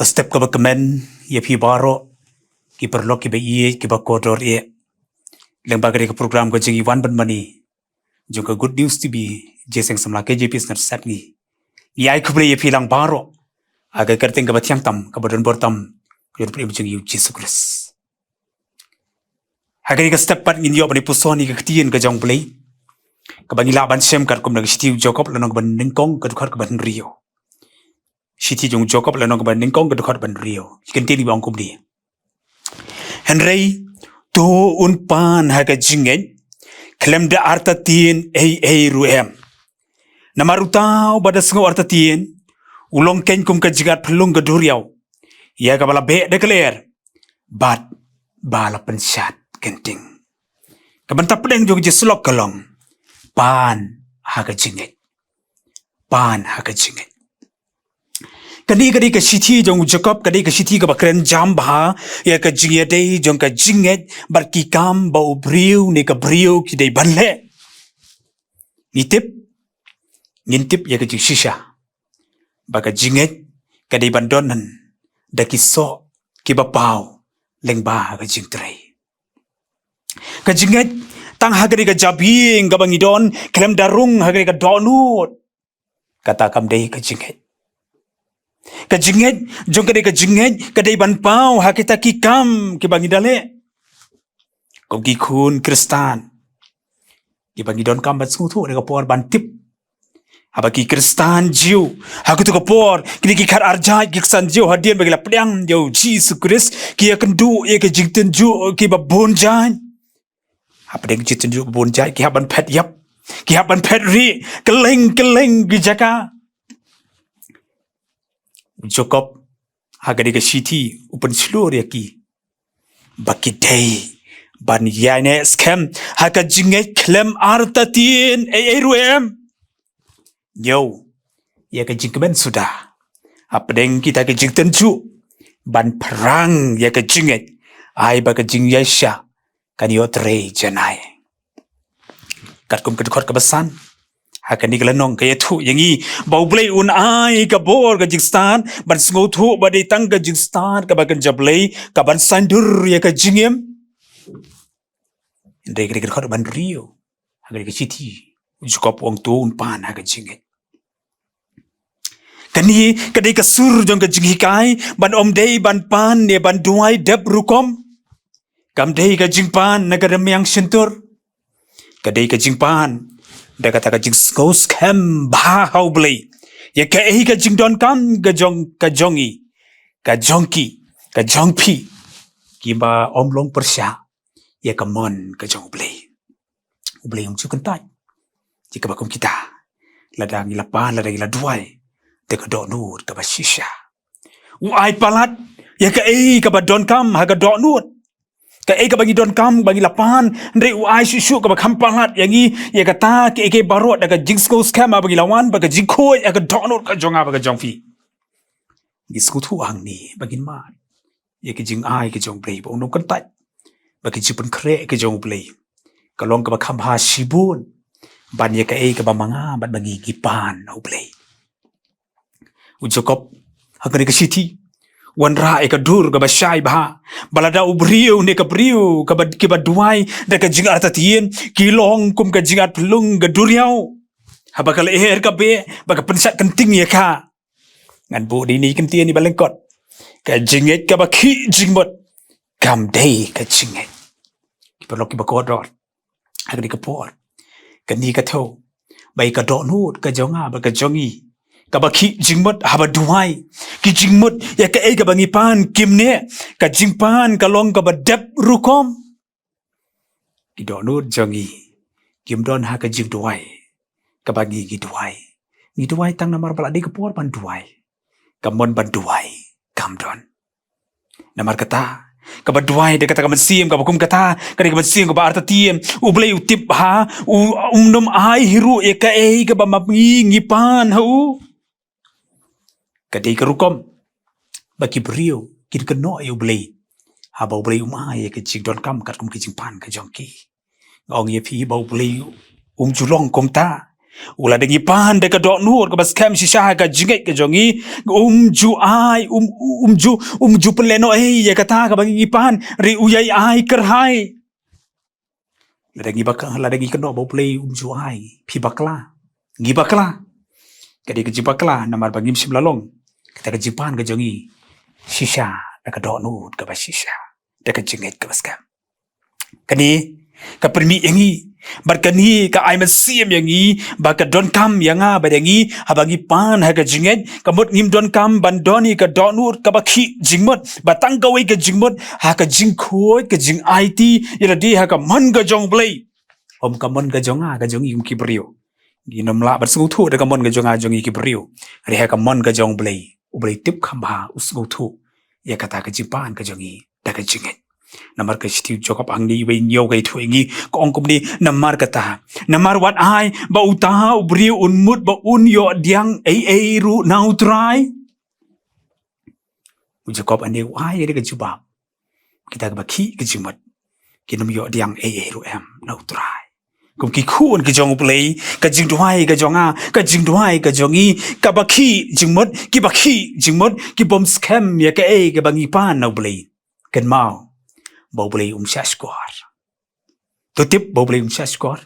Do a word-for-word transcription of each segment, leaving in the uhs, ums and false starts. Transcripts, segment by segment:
Step kaba kmen ïa phi baroh ki paralok kiba ïeit kiba kordor ïa, lyngba ka dei ka program ka jingïawan bad mane jong ka Good News T V, Jingïaseng Samla K J P Snar Sepngi. Ïa khublei ïa phi lang baroh ha ka kyrteng kaba thiang tam, kaba don bor tam ka jong U Blei jong ngi U Jisu Khrist. Ha kane ka step pat ngin ïoh ban ïa puson ïa ka ktien ka jong U Blei kaba ngi lah ban shem katkum na ka shithi U Jakob lynnong kaba nyngkong ka dkhot kaba hynriew. Shithi jong U Jakob lynnong kaba nyngkong ka dkhot kaba hynriew. Ki kyntien kiba ong kumne: Hynrei to un pan ha ka jingngeit khlem da artatien ei ei ruh em. Namar uta uba da sngew artatien u long keiñ kum ka jingïatphyllung ka duriaw ïa kaba la beh da ka lyer bad ba la pynshad kynting. Ka bynta pdeng jong ka jingïasyllok ka long pan ha ka jingngeit. Pan ha ka jingngeit. Kane ka dei ka shithi jong u Jakob, ka dei ka shithi kaba kren jam bha ïa ka jingïadei jong ka jingngeit bad ki kam ba u briew ne ka briew ki dei ban leh. Ngi tip, ngin tip ïa ka jingshisha ba ka jingngeit ka dei ban don da ki soh kiba paw lyngba ka jingtrei. Ka jingngeit tang ha kane ka jabieng kaba ngi don khlem da rung ha kane ka dohnud, kata kam dei ka jingngeit. Ka jingngeit jong ka dei ka jingngeit ka dei ban paw ha kita ki kam kiba ngi da leh. Kum ki khun Khristan kiba ngi donkam ban sngewthuh ha ka por ban tip, haba ki Khristan Jiw ha kato ka por, kine ki khatar jait ki Khristan Jiw hadien ba ki la pdiang ïa U Jisu Khrist, ki ïakynduh ïa ka jingtynjuh kiba bun jait. Hapdeng jingtynjuh bun jait ki hap ban phet ïap, ki hap ban phet rieh kylleng kylleng ki jaka. U Jakob ha kane ka shithi u pynshlur ïa ki ba ki dei ban ïaineh skhem ha ka jingngeit khlem artatien ei ei ruh em. Ñiew ïa ka jingkmen suda hapdeng kita ki jingtynjuh ban pyrshang ïa ka jingngeit, ai ba ka jingïaishah kan ïoh trei janai. Katkum ka dkhot kaba san ha kane ka lynnong ka ïathuh ïa ngi ba U Blei un ai ka bor ka jingstad ban sngewthuh ba dei tang ka jingstad kaba kynja Blei kaban saiñdur ïa ka jingim. Hynrei ka dei ka dkhot kaba hynriew ha kane ka shithi u Jakob u ong to un pan ha ka jingngeit. Kane ka dei ka sur jong ka jinghikai ban ym dei ban pan ne ban duwai dep rukom. Kam dei ka jingpan na ka rmiang shyntur. Ka dei ka jingpan da kata ka jingsngewskhem bha ha U Blei ïa kaei ka jingdonkam ka jong, ka jong i, ka jong ki, ka jong phi, kiba ym long pyrshah ïa ka mon ka jong U Blei. U Blei um ju kyntait ïa kaba kum kita lada ngi la pan, lada ngi la duwai da ka dohnud kaba shisha. U ai palat ïa kaei kaba donkam ha ka dohnud. Kaei kaba ngi donkam ba ngi la pan, hynrei u ai shuh shuh kaba kham palat ïa ngi ïa kata kaei kaei baroh da ka jingsngewskhem ba ngi la wan, ba ka jingkhuid ha ka dohnud ka jong nga bad ka jong phi. Ngi sngewthuh hangne ba ngin mad ïa ka jingai ka jong U Blei, ba un ym kyntait ba ka jingpynkhreh ka jong U Blei ka long kaba kham bha shibun ban ïa kaei kaba ma nga bad ma ngi ngi pan ha U Blei. U Jakob ha kane ka shithi u wanrah ïa ka dur kaba shai bha ba lada u briew ne ka briew kaba, kiba duwai da ka jingartatien ki long kum ka jingarphyllung ka duriaw haba ka lyer ka beh ba ka pynshad kynting ïa ka. Ngan buh dei ne ki kyntien iba lyngkot: ka jingngeit kaba khih jingmut kam dei ka jingngeit. Ki paralok kiba kordor, ha kane ka por, kane ka thew ba ïa ka dohnud ka jong nga bad ka jong i kaba khih jingmut haba duwai, ki jingmut ïa kaei kaba ngi pan kim neh, ka jingpan ka long kaba dep rukom. Ki dohnud jong ngi kim don ha ka jingduwai kaba ngi ngi duwai. Ngi duwai tang namar ba la dei ka por ban duwai. Ka mon ban duwai kam don. Namar kata, kaba duwai da kata ka mynsiem kaba kum kata, ka dei ka mynsiem kaba artatien. U Blei u tip bha, u, um nym ai hi ruh ïa kaei kaba ma ngi ngi pan ha u. Ka dei ka rukom ba ki briew kin kynnoh ïa U Blei haba U Blei um ai ïa ka jingdonkam katkum ka jingpan ka jong ki. Nga ong ïa phi ba U Blei um ju long kumta. U lada ngi pan da ka dohnud kaba skhem shisha ha ka jingngeit ka jong ngi, um ju ai, um, um ju, um ju pynlehnohei ïa kata kaba ngi pan, hynrei u ïai ai kyrhai. Lada ngi bakla, lada ngi kynnoh ba U Blei um ju ai, phi bakla, ngi bakla. Ka dei ka jingbakla namar ba ngim shym la long kata ka jingpan ka jong ngi shisha da ka dohnud kaba shisha, da ka jingngeit kaba skhem. Kane ka pynmih ïa ngi, bad kane ka ai mynsiem ïa ngi ba ka donkam ïa nga bad ïa ngi, haba ngi pan ha ka jingngeit, ka mut ngim donkam ban don ïa ka dohnud kaba khih jingmut, ba tang kawei ka jingmut, ha ka jingkhuid, ka jingaiti ïa lade ha ka mon ka jong U Blei. Ym ka mon ka jong nga ka jong ngi kum ki briew. Ngin ym lah ban sngewthuh da ka mon ka jong nga jong ngi ki briew, hynrei ha ka mon ka jong U Blei, U Blei tip kham bha, u sngewthuh ïa kata ka jingpan ka jong ngi da ka jingngeit. Namar ka shithi u Jakob hangne, wei hynñiew ka ïathuh ïa ngi, ka ong kumne: Namar kata, namar wat ai ba uta u briew un mut ba un ïoh pdiang ei ei ruh na U Trai. U Jakob hangne u ai ïa ka jubab, kita kaba khih ka jingmut, kin ym ïoh pdiang ei ei ruh em na U Trai. Kum ki khun ki jong U Blei, ka jingduwai ka jong nga, ka jingduwai ka jong ngi, kaba khih jingmut, kiba khih jingmut, ki bym skhem ïa kaei kaba ngi pan na U Blei. Kynmaw ba U Blei um shahshkor. To tip ba U Blei um shahshkor.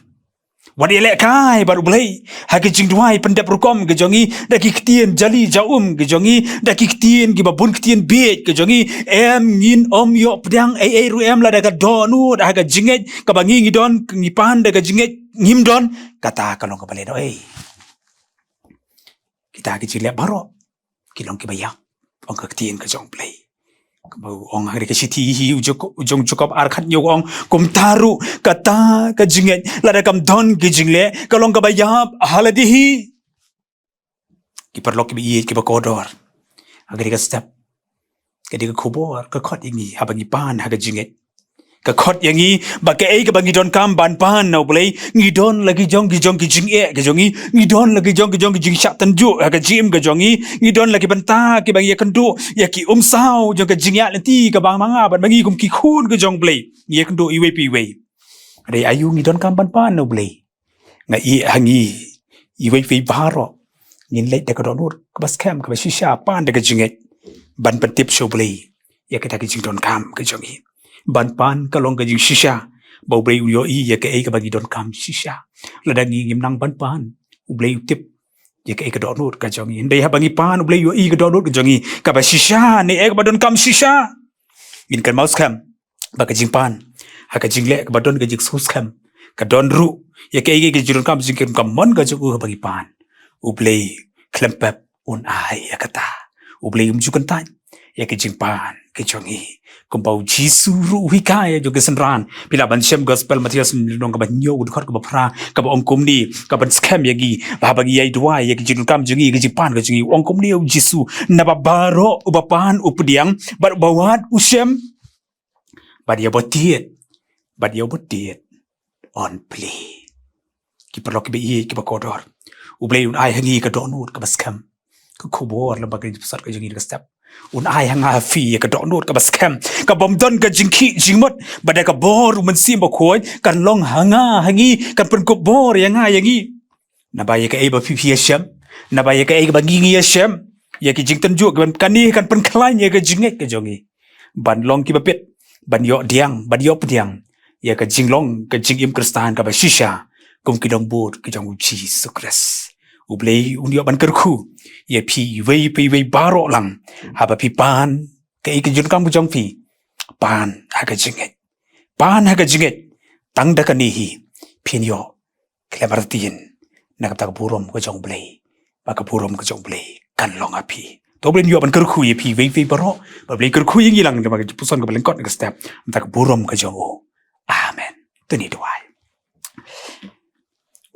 Wat ïalehkai bad U Blei ha ki jingduwai pyndep rukom ki jong ngi, da ki ktien jali jaum ki jong ngi, da ki ktien kiba bun ktien bieit ki jong ngi, em, ngin ym ïoh pdiang ei ei ruh em lada ka dohnud ha ka jingngeit kaba ngi ngi don, ngi pan da ka jingngeit, ngim don kata ka long kaba lehnohei. Kita ki jingleh baroh ki long kiba ïap, ong ka ktien ka jong U Blei. Kaba ong ha ka shithi hi u Jakob, u jong Jakob ar khathynñiew ka ong, kumta ruh kata ka jingngeit, lada kam don ki jingleh, ka long kaba ïap ha lade hi. Ki paralok kiba ïeit kiba kordor, ha kane ka step, ka dei ka khubor ka khot ïa ngi haba ngi pan ha ka jingngeit. Ka khot ïa ngi ba kaei kaba ngi donkam ban pan na U Blei, ngi don la ki jong ki jong ki jingeh ki jong ngi, ngi don la ki jong ki jong ki jingshah tynjuh ha ka jingim ka jong ngi, ngi don la ki bynta kiba ngi ïakynduh ïa ki umsaw jong ka jingïaid lynti kaba ma nga bad ma ngi kum ki khun ki jong U Blei ngi ïakynduh iwei pa iwei. Hynrei aïu ngi donkam ban pan na U Blei? Nga ïeh ha ngi, iwei pa iwei baroh ngin leit da ka dohnud kaba skhem, kaba shisha, pan da ka jingngeit ban pyntip sha U Blei ïa kita ki jingdonkam ki jong ngi. Ban pan ka long ka jingshisha ba U Blei u ïohi ïa kaei kaba ngi donkam shisha. Lada ngi ngim nang ban pan, U Blei u tip ïa kaei ka dohnud ka jong ngi. Hynrei haba ngi pan, U Blei u ïohi ka dohnud ka jong ngi kaba shisha, ne eh kaba donkam shisha. Ngin kynmaw skhem ba ka jingpan, ha ka jingleh kaba don ka jingsngewskhem, ka don ruh ïa kaei kaei ka jingdonkam jingkyrkhu ka mon ka jong u haba ngi pan. U Blei khlem pep un ai ïa kata. U Blei um ju kyntait ïa ka jingpan ka jong ngi. Kumba U Jisu ruh u hikai ïa jong ka synran. Phi lah ban shem Gospel Mathaios lynnong kaba hynñiew, dkhot kaba phra, kaba ong kumne, kaban skhem ïa ngi ba haba ngi ïai duwai ïa ka jingdonkam jong ngi, ka jingpan ka jong ngi, u ong kumne U Jisu: Naba baroh uba pan u pdiang, bad uba wad u shem, bad ïa uba tied, bad ïa uba tied yn plie. Ki paralok kiba ïeit kiba kordor, U Blei un ai ha ngi ka dohnud kaba skhem. Ka khubor lem bad ka jingpynsad ka jong ngi ha ka step, un ai ha nga ha phi ïa ka dohnud kaba skhem, kabym don ka jingkhih jingmut, ba da ka bor U Mynsiem Bakhuid kan long ha nga ha ngi, kan pynkup bor ïa nga ïa ngi. Naba ïa kaei ba phi phi ïashem, naba ïa kaei ba ngi ngi ïashem, ïa ki jingtynjuh kiban, kane kan pynkhlaiñ ïa ka jingngeit ka jong ngi ban long kiba bit, ban ïoh pdiang, ban ïoh pdiang ïa ka jinglong ka jingim Khristan kaba shisha kum ki nongbud ki jong U Jisu Khrist. U Blei un ïoh ban kyrkhu ïa phi iwei pa iwei baroh lang. Haba phi pan kaei ka jingdonkam ka jong phi, pan ha ka jingngeit, pan ha ka jingngeit. Tang da kane hi phin ïoh khlem artatien na kata ka burom ka jong U Blei, ba ka burom ka jong U Blei kan long ha phi. To U Blei un ïoh ban kyrkhu ïa phi iwei pa iwei baroh, ba U Blei kyrkhu ïa ngi lang da ka jingpuson kaba lyngkot na ka step, na ka burom ka jong u. Amen. To ngin duwai.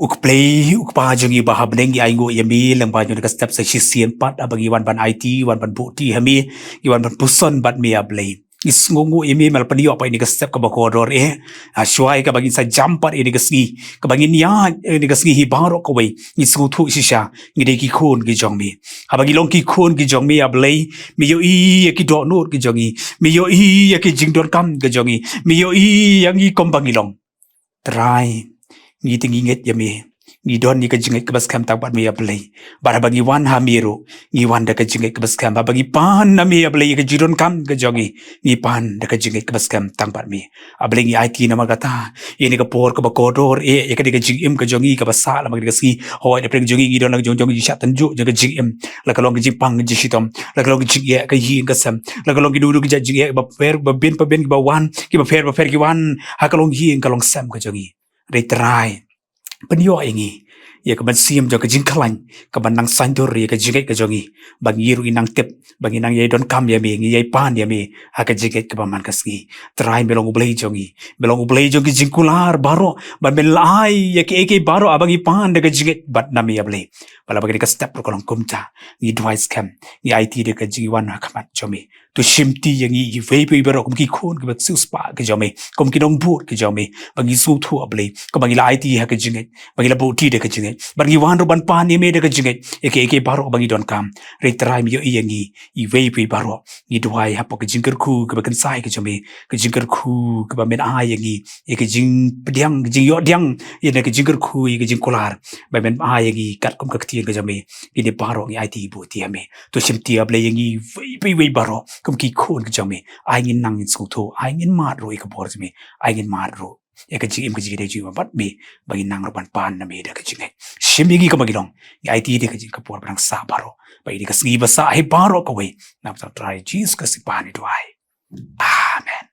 U Blei U Kpa jong ngi ba ha bneng, ngi ainguh ïa me lyngba jong kane ka step sa shisien pat, haba ngi wan ban aiti, wan ban buhti ha me, ngi wan ban puson bad me, A Blei. Ngi sngewnguh ïa me, me la pynïoh pat ïa kane ka step kaba kordor, eh. Ha shwa kaba ngin sa jam pat ïa kane ka sngi, kaba ngin ïaid ïa kane ka sngi hi baroh kawei, ngi sngewthuh shisha ngi dei ki khun ki jong me. Haba ngi long ki khun ki jong me, A Blei, me ïohi ïa ki dohnud ki jong ngi, me ïohi ïa ki jingdonkam ki jong ngi, me ïohi ïa ngi kumba ngi long. Trai, ngi te ngi ngeit ïa me. Ngi don ïa ka jingngeit kaba skhem tang bad me, ïa Blei. Bad haba ngi wan ha me ruh, ngi wan da ka jingngeit kaba skhem. Haba ngi pan na me, ïa Blei, ïa ka jingdonkam ka jong ngi, ngi pan da ka jingngeit kaba skhem tang bad me. A Blei, ngi aiti namar kata ïa kane ka por kaba kordor, eh, ïa kane ka jingim ka jong ngi kaba sah la ma kane ka sngi. Hooid, na pdeng jong ngi ngi don la ka jong jong ka jingshah tynjuh jong ka jingim, la ka long ka jingpang ka jingshitom, la ka long ka jingeh ka ïing ka sem, la ka long ki duh duh ki jait jingeh ba pher ba bin pa bin kiba wan, kiba pher ba pher ki wan ha ka long ïing ka long sem ka jong ngi. Hynrei Trai, pynïoh ïa ngi ïa ka mynsiem jong ka jingkhlaiñ kaba nang saiñdur ïa ka jingngeit ka jong ngi, ba ngi ruh ngi nang tip, ba ngi nang ïai donkam ïa me, ngi ïai pan ïa me ha ka jingngeit kaba man ka sngi. Trai, me long U Blei jong ngi, me long U Blei jong ki jingkular baroh, ba men la ai ïa kiei kiei baroh haba ngi pan da ka jingngeit bad na me, ïa Blei. Bad la ba kane ka step ruh ka long kumta, ngi duwai skhem, ngi aiti da ka jingwan ha khmat jong me. To shimti ïa ngi iwei pa iwei baroh kum ki khun kiba siewspah ki jong me, kum ki nongbud ki jong me, ba ngi sngewthuh, ïa Blei, kumba ngi la aiti ha ka jingngeit, ba ngi la buhti da ka jingngeit, ba ngi wan ruh ban pan ïa me da ka jingngeit ïa kiei kiei baroh ba ngi donkam. Hynrei Trai, me ïohi ïa ngi iwei pa iwei baroh. Ngi duwai hapoh ka jingkyrkhu kaba kynsai ka jong me, ka jingkyrkhu kaba men ai ïa ngi ïa ka jingpdiang, ka jingïoh pdiang, ïa ka jingkyrkhu, ïa ka jingkular ba men ai ïa ngi katkum ka ktien ka jong me. Kine baroh ngi aiti buhti ïa me. To shimti, ïa Blei, ïa ngi iwei pa iwei baroh kum ki khun ki jong me. Ai ngin nang ngin sngewthuh, ai ngin mad ruh ïa ka bor jong me, ai ngin mad ruh ïa ka jingim ka jingim ka jingim bad me, ba ngin nang ruh ban pan na me da ka jingngeit. Shim ïa ngi kumba ngi long. Ngi aiti da ka jingkyrkhu ba nang sah baroh, ba ïa ka sngi ba sah hi baroh kawei. Namar Trai Jisu Khrist ngi pan ngi duwai. Amen.